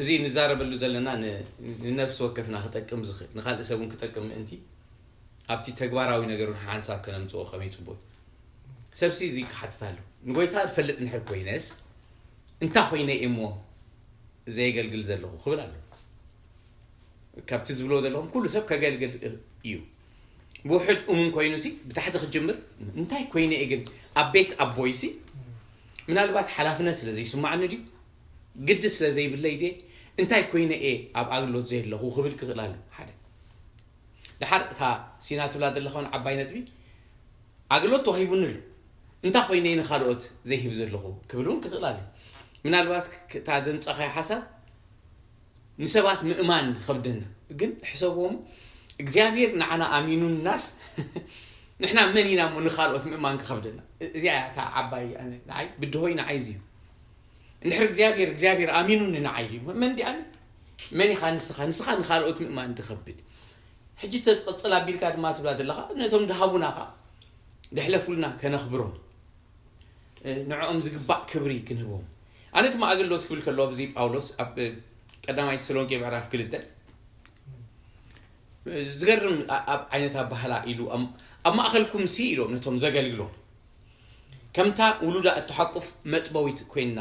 እዚ ንዛረበሉ ዘለና ን- ንነፍሲ ወከፍና ክጠቅም ዝኽእል፣ ንኻልእ ሰብ እውን ክጠቅም ምእንቲ፣ ኣብቲ ተግባራዊ ነገር እውን ሓንሳብ ከነምፅኦ ከመይ ፅቡቅ። ሰብሲ እዚ ክሓትት ኣሎ። ንጎይታ ዝፈልጥ እንድሕር ኮይነስ፣ እንታይ ኮይነ እየ እሞ ዘየገልግል ዘለኹ ክብል ኣሎ። ካብቲ ዝብሎ ዘለኹም ኩሉ ሰብ ከገልግል እዩ። ብውሕድ እሙን ኮይኑ ሲ ብታሕቲ ክጅምር፣ እንታይ ኮይነ እየ ግን ኣብ ቤት ኣቦይ ሲ ምናልባት ሓላፍነት ስለ ዘይስማዕኒ ድዩ፣ ግዲ ስለ ዘይብለይ ድየ፣ እንታይ ኮይነ እየ ኣብ ኣግሎት ዘየለኹ ክብል ክኽእል ኣሎ። ሓደ ደሓር እታ ሲና ትብላ ዘለኸውን ዓባይ ነጥቢ፣ ኣግሎት ተዋሂቡኒ ኣሎ፣ እንታይ ኮይነ እየ ንኻልኦት ዘይህብ ዘለኹ ክብል እውን ክኽእል ኣሎ። ምናልባት ክ- እታ ዘምፀኻዮ ሓሳብ ንሰባት ምእማን ይኸብደና። ግን ሕሰብዎም፣ እግዚኣብሔር ንዓና ኣሚኑናስ ንሕና መን ኢና እሞ ንኻልኦት ምእማን ክኸብደና? እዚኣ እያ እታ ዓባይ፣ ኣነ- ንዓይ ብድሆይ ንዓይ እዚ እዩ። እንድሕር እግዚኣብሔር እግዚኣብሔር ኣሚኑኒ ንዓይ እዩ፣ መን ዲኣሚ? መን ኢኻ ንስኻ? ንስኻ ንኻልኦት ምእማን ድኸብድ። ሕጂ ተትቕፅል ኣቢልካ ድማ ትብላ ዘለኻ ነቶም ድሃቡና ኸዓ ድሕለፉልና ከነኽብሮም፣ ንዕኦም ዝግባእ ክብሪ ክንህቦም። ኣነ ድማ ኣገልግሎት ክብል ከሎ ኣብዚ ጳውሎስ ኣብ ቀዳማይ ተሰሎንቄ ምዕራፍ ክልተ ዝገርም ኣ- ኣብ ዓይነት ኣባህላ ኢሉ ኣብ- ኣብ ማእኸልኩም ሲ ኢሎም ነቶም ዘገልግሎም ከምታ ውሉዳ እተሓቁፍ መጥበዊት ኮይንና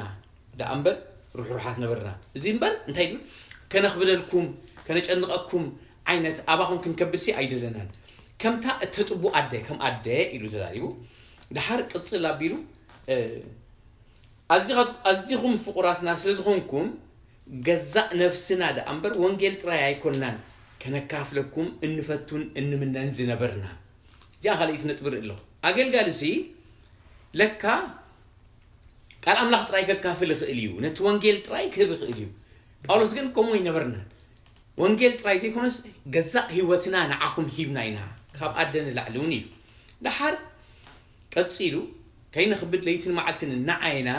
ደኣ እምበር ርሕሩሓት ነበርና። እዚ እምበር እንታይ ይብል? ከነኽብደልኩም ከነጨንቐኩም ዓይነት ኣባኹም ክንከብድ ሲ ኣይደለናን። ከምታ እተጥቡ ኣደ ከም ኣደ ኢሉ ተዛሪቡ። ደሓር ቅጽል ኣቢሉ ኣዚኹም ፍቑራትና ስለ ዝኾንኩም ገዛእ ነፍስና ደኣ እምበር ወንጌል ጥራይ ኣይኮንናን ከነካፍለኩም እንፈቱን እንምነን ዝነበርና። እዚኣ ካልኣይቲ ነጥቢ ርኢ ኣለኹ። ኣገልጋሊ ሲ ለካ ቃል ኣምላኽ ጥራይ ከካፍል ይኽእል እዩ፣ ነቲ ወንጌል ጥራይ ክህብ ይኽእል እዩ። ጳውሎስ ግን ከምኡ ኣይነበርናን። ወንጌል ጥራይ ዘይኮነስ ገዛእ ህይወትና ንዓኹም ሂብና ኢና፣ ካብ ኣደ ንላዕሊ እውን ኢሉ። ደሓር ቀጺሉ ከይነኽብድ ለይትን መዓልትን ንዓይና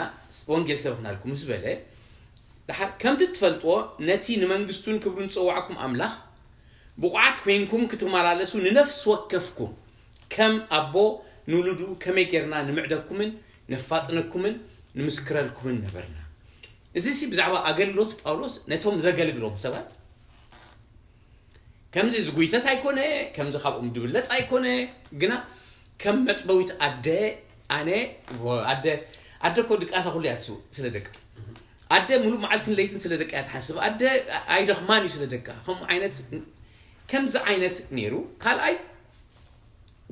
ወንጌል ሰበኽናልኩም ምስ በለ፣ ደሓር ከምቲ እትፈልጥዎ ነቲ ንመንግስቱን ክብሩን ዝጸዋዕኩም ኣምላኽ ብቑዓት ኮይንኩም ክትመላለሱ ንነፍሲ ወከፍኩም ከም ኣቦ ንውሉዱ ከመይ ጌርና ንምዕደኩምን ነፋጥነኩምን ንምስክረልኩምን ነበርና። እዚ ሲ ብዛዕባ ኣገልግሎት ጳውሎስ ነቶም ዘገልግሎም ሰባት ከምዚ ዝጉይተት ኣይኮነ፣ ከምዚ ካብኦም ድብለጽ ኣይኮነ፣ ግና ከም መጥበዊት ኣደ ኣነ ኣደ ኣደ እኮ ድቃሳ ኩሉ እያ ትስውእ ስለ ደቃ። ኣደ ሙሉእ መዓልትን ለይትን ስለ ደቃ እያ ትሓስብ። ኣደ ኣይደኽማን እዩ ስለ ደቃ። ከምኡ ዓይነት ከምዚ ዓይነት ነይሩ። ካልኣይ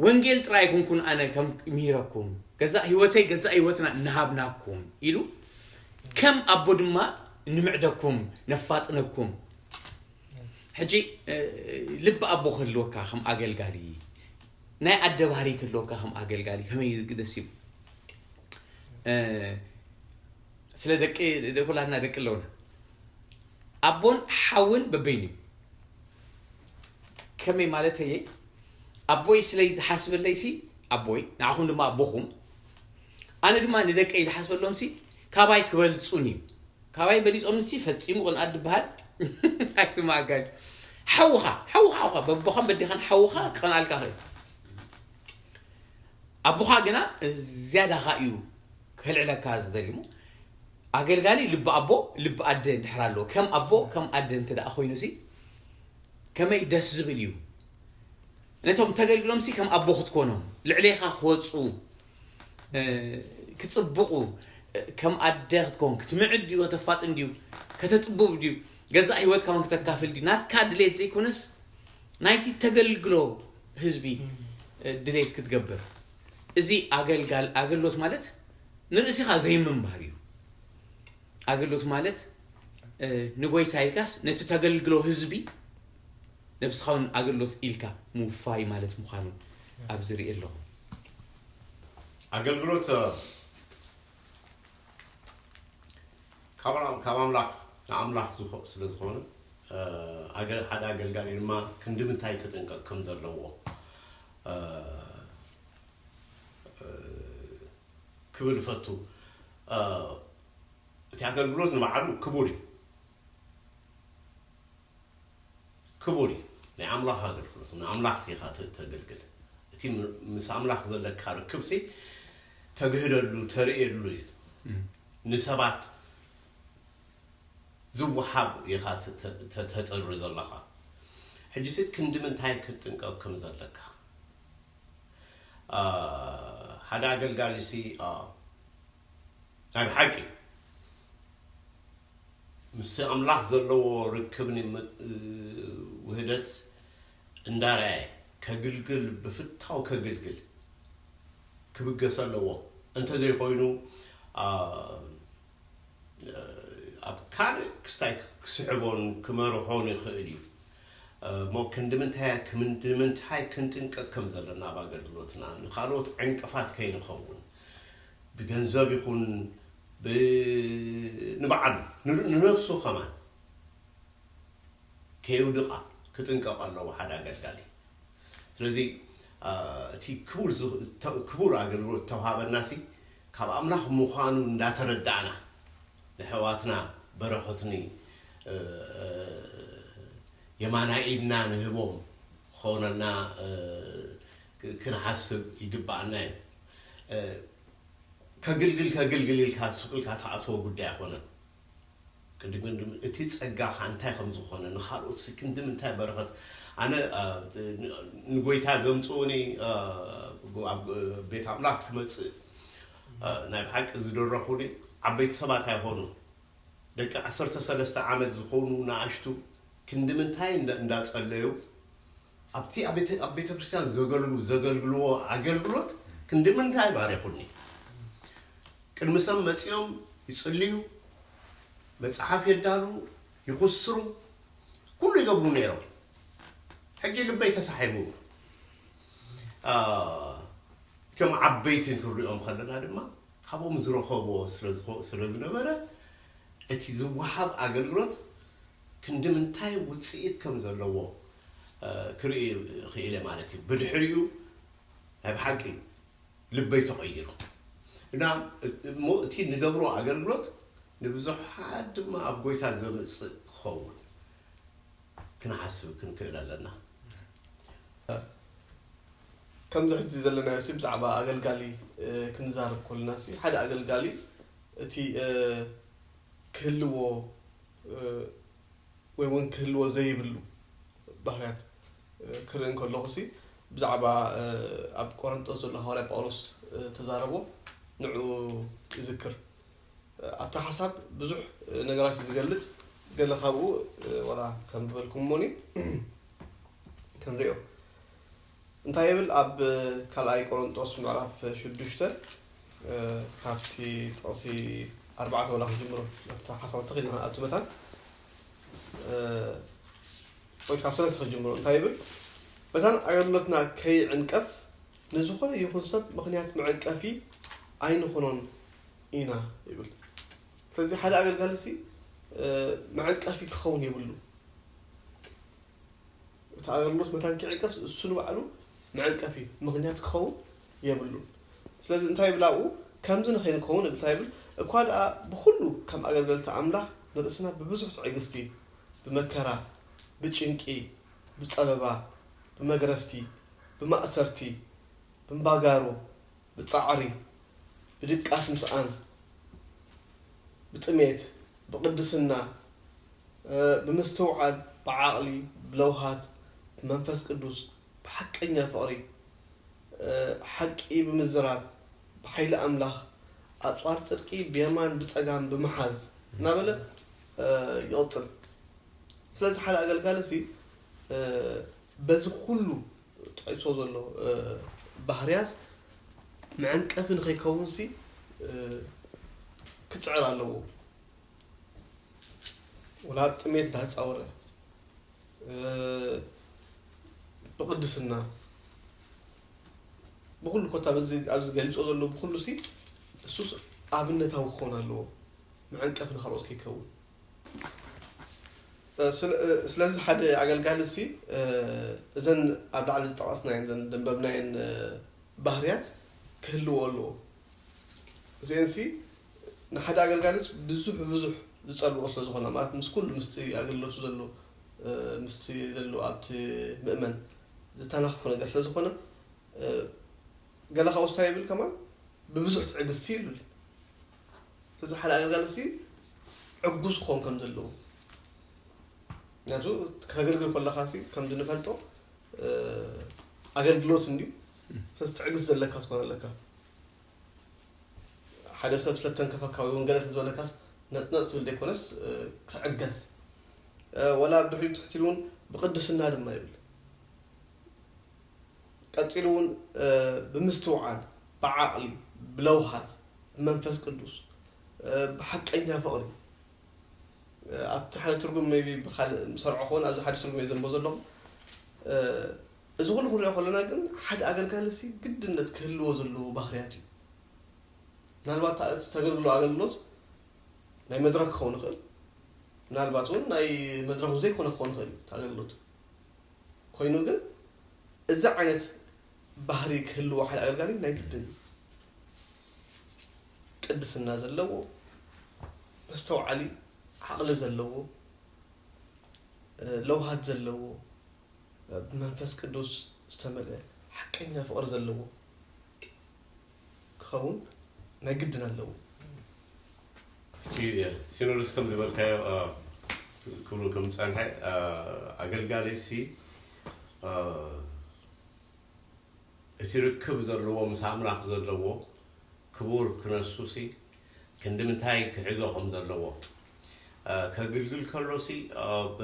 ወንጌል ጥራይ ኣይኮንኩን ኣነ ከም ምሂረኩም፣ ገዛእ ህይወተይ ገዛእ ህይወትና እናሃብናኩም ኢሉ ከም ኣቦ ድማ ንምዕደኩም ነፋጥነኩም። ሕጂ ልቢ ኣቦ ክህልወካ ከም ኣገልጋሊ፣ ናይ ኣደ ባህሪ ክህልወካ ከም ኣገልጋሊ ከመይ ግደስ እዩ። ስለ ደቂ ኩላትና ደቂ ኣለውና። ኣቦን ሓውን በበይኑ እዩ። ከመይ ማለተየ? ኣቦይ ስለይ ዝሓስበለይ ሲ ኣቦይ፣ ንዓኹም ድማ ኣቦኹም፣ ኣነ ድማ ንደቀይ ዝሓስበሎም ሲ ካባይ ክበልጹን እዩ። ካባይ በሊጾም ሲ ፈጺሙ ቅንኣት ዝበሃል ኣይስማዕካን። ሓውኻ ሓውኻ ሓውኻ በቦኻን በዴኻን ሓውኻ ክቐንኣልካ ኽእል። ኣቦኻ ግና ዝያዳኻ እዩ ከልዕለካ ዝደሊ። እሞ ኣገልጋሊ ልቢ ኣቦ ልቢ ኣደ እንድሕር ኣለዎ፣ ከም ኣቦ ከም ኣደ እንተ ደኣ ኮይኑ ሲ ከመይ ደስ ዝብል እዩ። ነቶም ተገልግሎም ሲ ከም ኣቦ ክትኮኖም፣ ልዕሌኻ ክወፁ ክፅብቑ፣ ከም ኣደ ክትኮን ክትምዕድ ድዩ ከተፋጥን ድዩ ከተጥብብ ድዩ ገዛእ ህይወትካ እውን ክተካፍል ድዩ ናትካ ድሌት ዘይኮነስ ናይቲ ተገልግሎ ህዝቢ ድሌት ክትገብር። እዚ ኣገልጋል ኣገልግሎት ማለት ንርእስኻ ዘይምንባር እዩ። ኣገልግሎት ማለት ንጎይታ ኢልካስ ነቲ ተገልግሎ ህዝቢ ነብስኻ እውን ኣገልግሎት ኢልካ ምውፋይ ማለት ምዃኑ ኣብዚ ርኢ ኣለኹ። ኣገልግሎት ካብ ኣም- ካብ ኣምላኽ ንኣምላኽ ዝኾ- ስለ ዝኾነ ኣገ- ሓደ ኣገልጋሊ ድማ ክንዲ ምንታይ ክጥንቀቕ ከም ዘለዎ ክብል እፈቱ። እቲ ኣገልግሎት ንባዕሉ ክቡር እዩ። ክቡር እዩ። ናይ ኣምላኽ ኣገልግሎት ንኣምላኽ ኢኻ ተ- ተገልግል። እቲ ም- ምስ ኣምላኽ ዘለካ ርክብሲ ተግህደሉ ተርእየሉ እዩ። ንሰባት ዝወሃብ ኢኻ ተ- ተ- ተ- ተጥሪ ዘለኻ። ሕጂ ሲ ክንዲ ምንታይ ክትጥንቀቕ ከም ዘለካ። አ፣ ሓደ ኣገልጋሊ ሲ፣ አ፣ ናይ ብሓቂ ምስ ኣምላኽ ዘለዎ ርክብ ን- ም- ውህደት እንዳረኣየ ከግልግል፣ ብፍታው ከግልግል ክብገስ ኣለዎ። እንተዘይኮይኑ፣ አ፣ ኣብ ካልእ ክስታይ ክስዕቦን ክመርሖን ይኽእል እዩ። እሞ ክንዲ ምንታይ፣ ክንዲ ምንታይ ክንጥንቀቕ ከም ዘለና ኣብ ኣገልግሎትና፣ ንኻልኦት ዕንቅፋት ከይንኸውን፣ ብገንዘብ ይኹን ብ-፣ ንባዕሉ፣ ን-፣ ንነፍሱ ከማን ከየውድቓ ክጥንቀቕ ኣለዎ ሓደ ኣገልጋሊ። ስለዚ፣ አ፣ እቲ ክቡር ዝ-፣ ተ-፣ ክቡር ኣገልግሎት ተዋሃበና ሲ ካብ ኣምላኽ ምዃኑ እንዳተረዳእና፣ ንሕዋትና በረኸትኒ፣ እ፣ እ፣ የማናይ ኢድና ንህቦም ክኾነልና፣ እ፣ ክ-፣ ክንሓስብ ይግብኣና እዩ። እ፣ ከግልግል፣ ከግልግል ኢልካ ሱቕ ኢልካ ትኣትዎ ጉዳይ ኣይኮነን። ቅድሚ፣ ቅድሚ እቲ ጸጋኻ እንታይ ከም ዝኾነ፣ ንኻልኦት ሲ ክንዲ ምንታይ በረኸት። ኣነ፣ እ፣ ን-፣ ንጎይታ ዘምጽኡኒ፣ እ፣ ኣብ ቤት ኣምላኽ ክመጽእ፣ እ፣ ናይ ብሓቂ ዝደረኹኒ ዓበይቲ ሰባት ኣይኾኑን። ደቂ ዓሰርተ ሰለስተ ዓመት ዝኾኑ ንኣሽቱ ክንዲ ምንታይ እንዳ-፣ እንዳጸለዩ ኣብቲ ኣብ ቤተ-፣ ኣብ ቤተክርስትያን ዘገልግሉ-፣ ዘገልግልዎ ኣገልግሎት ክንዲ ምንታይ ባሪኹኒ። ቅድሚ ሰብ መጺኦም ይጽልዩ፣ መጽሓፍ የዳሉ፣ ይኹስሩ፣ ኩሉ ይገብሩ ነይሮም። ሕጂ ልበይ ተሳሒቡ። አ፣ እቶም ዓበይቲ ክንሪኦም ከለና ድማ ካብኦም ዝረኸብዎ ስለ ዝኾ-፣ ስለ ዝነበረ፣ እቲ ዝወሃብ ኣገልግሎት ክንዲ ምንታይ ውጽኢት ከም ዘለዎ፣ እ፣ ክርኢ ክኢለ ማለት እዩ። ብድሕሪኡ ናይ ብሓቂ ልበይ ተቐይሩ እና፣ እሞ እቲ ንገብሮ ኣገልግሎት ንብዙሓት ድማ ኣብ ጎይታ ዘምጽእ ክኸውን ክንሓስብ ክንክእል ኣለና። ከምዚ ሕጂ ዘለናዮ ሲ ብዛዕባ ኣገልጋሊ፣ እ፣ ክንዛረብ ከለና ሲ ሓደ ኣገልጋሊ እቲ፣ እ፣ ክህልዎ፣ እ፣ ወይ እውን ክህልዎ ዘይብሉ ባህርያት፣ እ፣ ክርኢ እንከለኹ ሲ ብዛዕባ፣ እ፣ ኣብ ቆረንጦስ ዘሎ ሃዋርያ ጳውሎስ፣ እ፣ ተዛረቦ ንዑ ይዝክር። ኣብታ ሓሳብ ብዙሕ ነገራት እዩ ዝገልጽ። ገለ ካብኡ፣ እ፣ ዋላ ከንብበልኩም እሞኒ ክንሪኦ። እንታይ ይብል? ኣብ ካልኣይ ቆሮንጦስ ምዕራፍ ሽዱሽተ፣ እ፣ ካብቲ ጥቕሲ ኣርባዕተ ዋላ ክጅምሮ፣ ኣብታ ሓሳብ ተኺልና ኣብቲ መታን፣ እ፣ ወይ ካብ ሰለስተ ክጅምሮ። እንታይ ይብል? መታን ኣገልግሎትና ከይዕንቀፍ ንዝኾነ ይኹን ሰብ ምኽንያት መዐንቀፊ ኣይንኾኖን ኢና ይብል። ስለዚ ሓደ ኣገልጋሊ ሲ፣ እ፣ መዐንቀፊ ክኸውን የብሉ። እቲ ኣገልግሎት መታን ክዕንቀፍ እሱ ንባዕሉ መዐንቀፊ ምኽንያት ክኸውን የብሉን። ስለዚ እንታይ ይብል ኣብኡ? ከምዚ ንኸይንከውን ይብል። እንታይ ይብል? እኳ ደኣ ብኹሉ ከም ኣገልገልቲ ኣምላኽ ንርእስና ብብዙሕ ትዕግስቲ፣ ብመከራ፣ ብጭንቂ፣ ብጸበባ፣ ብመግረፍቲ፣ ብማእሰርቲ፣ ብእምባጋሮ፣ ብጻዕሪ፣ ብድቃስ ምስኣን፣ ብጥሜት፣ ብቕድስና፣ እ፣ ብምስትውዓል፣ ብዓቕሊ፣ ብለውሃት፣ ብመንፈስ ቅዱስ፣ ብሓቀኛ ፍቕሪ፣ እ፣ ሓቂ ብምዝራብ፣ ብሓይሊ ኣምላኽ፣ ኣጽዋር ጽድቂ ብየማን ብጸጋም ብምሓዝ እናበለ፣ እ፣ ይቕጽል። ስለዚ ሓደ ኣገልጋሊ ሲ፣ እ፣ በዚ ኩሉ ጠቒሶ ዘሎ፣ እ፣ ባህርያት መዐንቀፊ ንኸይከውን ሲ፣ እ፣ ክጽዕር ኣለዎ። ወላ ጥሜት እንዳጻወረ፣ እ፣ ብቕድስና፣ ብኹሉ ኮታ በዚ ኣብዚ ገሊጾ ዘሎ ብኹሉ ሲ፣ እሱስ ኣብነታዊ ክኸውን ኣለዎ። መዐንቀፊ ንኻልኦት ከይከውን። እ፣ ስለ-፣ እ፣ ስለዚ ሓደ ኣገልጋሊ ሲ፣ እ፣ እዘን ኣብ ላዕሊ ዝጠቐስናየን፣ ዘን ዘንበብናየን፣ እ፣ ባህርያት ክህልዎ ኣለዎ። እዚአን ሲ ንሓደ ኣገልጋሊስ ብዙሕ ብዙሕ ዝጸልዎ ስለ ዝኾና፣ ማለት ምስ ኩሉ ምስቲ ኣገልግሎቱ ዘሎ፣ እ፣ ምስቲ ዘሎ ኣብቲ ምእመን ዝተናኽፉ ነገር ስለ ዝኾነ፣ እ፣ ገለ ካብኡ እንታይ ይብል ከማን ብብዙሕ ትዕግስቲ ይብል። ስለዚ ሓደ ኣገልጋሊ ሲ ዕጉስ ክኾን ከም ዘለዎ። ምክንያቱ ከገልግል ከለኻ ሲ ከም እንፈልጦ ኣገልግሎት እንዲዩ። ስለዚ ትዕግስቲ ዘለካ ትኾን ኣለካ። ሓደ ሰብ ስለተንከፈካ ወይ እውን ገለ ዝበለካስ ነፅነፅ ትብል ዘይኮነስ ክትዕገስ፣ ወላ ኣብ ድሕሪኡ ትሕት ኢሉ እውን ብቅድስና ድማ ይብል። ቀፂሉ እውን ብምስትውዓል፣ ብዓቕሊ፣ ብለውሃት፣ ብመንፈስ ቅዱስ፣ ብሓቀኛ ፍቕሪ፣ ኣብቲ ሓደ ትርጉም ቢ ብካልእ ሰርዖ ክኸውን ኣብዚ ሓደ ትርጉም እየ ዘንቦ ዘለኹ። እዚ ኩሉ ክንሪኦ ከለና ግን ሓደ ኣገልጋሊ ሲ ግድነት ክህልዎ ዘለዎ ባህርያት እዩ። ምናልባት እቲ ተገልግሎ ኣገልግሎት ናይ መድረክ ክኸውን ይኽእል፣ ምናልባት እውን ናይ መድረክ ዘይኮነ ክኸውን ይኽእል እዩ ኣገልግሎት። ኮይኑ ግን እዚ ዓይነት ባህሪ ክህልዎ ሓደ ኣገልጋሊ ናይ ግድን እዩ። ቅድስና ዘለዎ፣ መስተውዓሊ፣ ዓቕሊ ዘለዎ፣ ለውሃት ዘለዎ፣ ብመንፈስ ቅዱስ ዝተመልአ ሓቀኛ ፍቕሪ ዘለዎ ክኸውን ናይ ግድን ኣለዎ። ሲኖዶስ ከም ዝበልካዮ ክብሉ ከም ዝፀንሐ ኣገልጋሊ ሲ እቲ ርክብ ዘለዎ ምስ ኣምላኽ ዘለዎ ክቡር ክነሱ ሲ ክንዲ ምንታይ ክሕዞ ከም ዘለዎ ከግልግል ከሎ ሲ ብ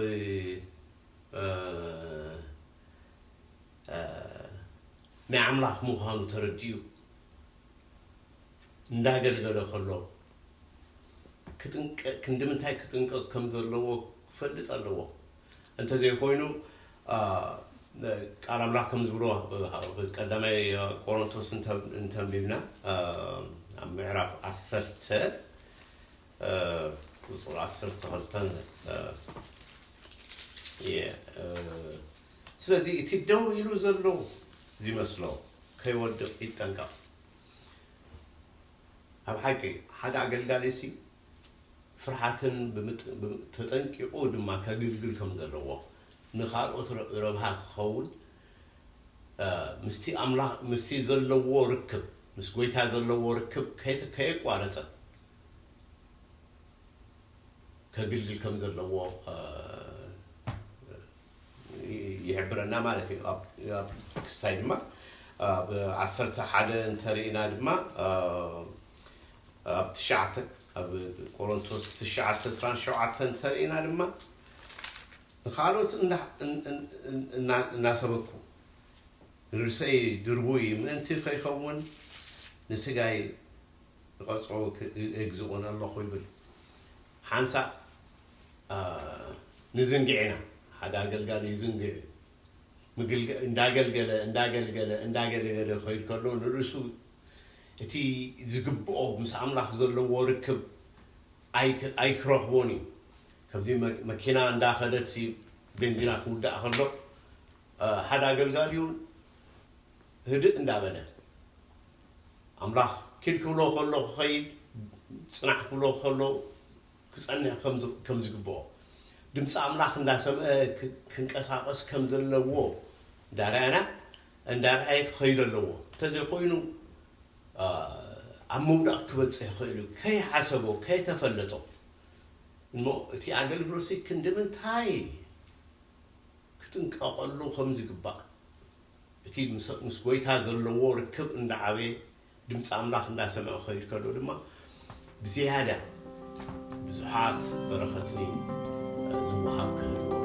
ናይ ኣምላኽ ምዃኑ ተረዲኡ እንዳገልገለ ከሎ ክንዲ ምንታይ ክጥንቀቕ ከም ዘለዎ ክፈልጥ ኣለዎ። እንተዘይኮይኑ ቃል ኣምላኽ ከም ዝብሎ ቀዳማይ ቆሮንቶስ እንተንቢብና ኣብ ምዕራፍ ዓሰርተ ቁፅሪ ዓሰርተ ክልተ ስለዚ እቲ ደው ኢሉ ዘሎ ዝመስሎ ከይወድቕ ይጠንቀቕ። ኣብ ሓቂ ሓደ ኣገልጋሊ ሲ ፍርሓትን ተጠንቂቑ ድማ ከግልግል ከም ዘለዎ ንኻልኦት ረብሃ ክኸውን ምስቲ ኣምላኽ ምስቲ ዘለዎ ርክብ ምስ ጎይታ ዘለዎ ርክብ ከየቋረጸ ከግልግል ከም ዘለዎ ይሕብረና ማለት እዩ። ኣብ ክስታይ ድማ ኣብ ዓሰርተ ሓደ እንተርኢና ድማ ኣብ ትሽዓተ ኣብ ቆሮንቶስ ትሽዓተ ዕስራን ሸውዓተን እንተርኢና ድማ ንኻልኦት እናሰበኩ ንርእሰይ ድርቡይ ምእንቲ ከይኸውን ንስጋይ ይቐጽዖ እግዝኡን ኣለኹ ይብል። ሓንሳእ ንዝንግዕ ኢና። ሓደ ኣገልጋሊ ይዝንግዕ እዩ። እንዳገልገለ እንዳገልገለ እንዳገለገለ ኸይድ ከሎ ንርእሱ እቲ ዝግብኦ ምስ ኣምላኽ ዘለዎ ርክብ ኣይክረኽቦን እዩ። ከምዚ መኪና እንዳኸደት ሲ ቤንዚና ክውዳእ ከሎ ሓደ ኣገልጋሊ እውን ህድእ እንዳበለ ኣምላኽ ኪድ ክብሎ ከሎ ክኸይድ፣ ፅናሕ ክብሎ ከሎ ክፀንሕ ከም ዝግብኦ፣ ድምፂ ኣምላኽ እንዳሰምዐ ክንቀሳቐስ ከም ዘለዎ እንዳርኣና እንዳርኣየ ክኸይድ ኣለዎ። እንተዘይኮይኑ ኣብ ምውዳቕ ክበፅሕ ይኽእል እዩ። ከይሓሰቦ ከይተፈለጦ እሞ እቲ ኣገልግሎት ክንዲ ምንታይ ክጥንቀቐሉ ከም ዝግባእ፣ እቲ ምስ ጎይታ ዘለዎ ርክብ እንዳዓበየ ድምፂ ኣምላኽ እንዳሰምዐ ክኸይድ ከሎ ድማ ብዝያዳ ብዙሓት በረኸትኒ ዝወሃብ ክህልዎ